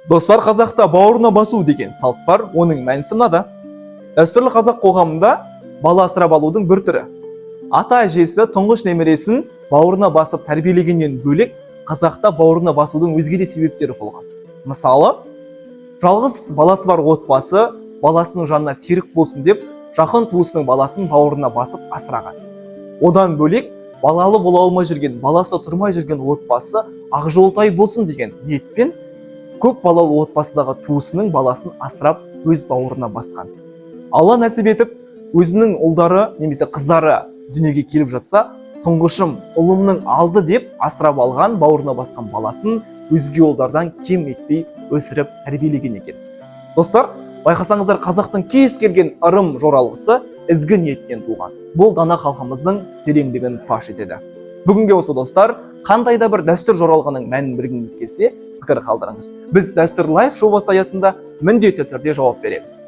Достар, қазақта бауырына басу деген салт бар. Оның мәнісі мынада: дәстүрлі қазақ қоғамында бала асырап алудың бір түрі. Ата әжесі тұңғыш немересін бауырына басып тәрбиелегеннен бөлек, қазақта бауырына басудың өзге де себептері болған. Мысалы, жалғыз баласы бар отбасы баласының жанына серік болсын деп, жақын туысының баласын бауырына басып асыраған. Одан бөлек, балалы бола алмай жүрген, баласы тұрмай жүрген отбасы ақжолтай болсын деген ниетпен көп балалы отбасыдағы туысының баласын асырап, өз бауырына басқан. Алла нәсіп етіп, өзінің ұлдары немесе қыздары дүниеге келіп жатса, тұңғышым, ұлымның алды деп асырап алған, бауырына басқан баласын өзге ұлдардан кем етпей өсіріп, тәрбиелеген екен. Достар, байқасаңыздар, қазақтың кез келген ырым жоралғысы ізгі ниеттен туған. Бұл дана халқымыздың тереңдігін паш етеді. Бүгінге осы, достар. Қандай да бір дәстүр жоралғының мәнін білгіңіз келсе, пікір қалдырыңыз. Біз «Дәстүр лайф» жобасы аясында міндетті түрде жауап береміз.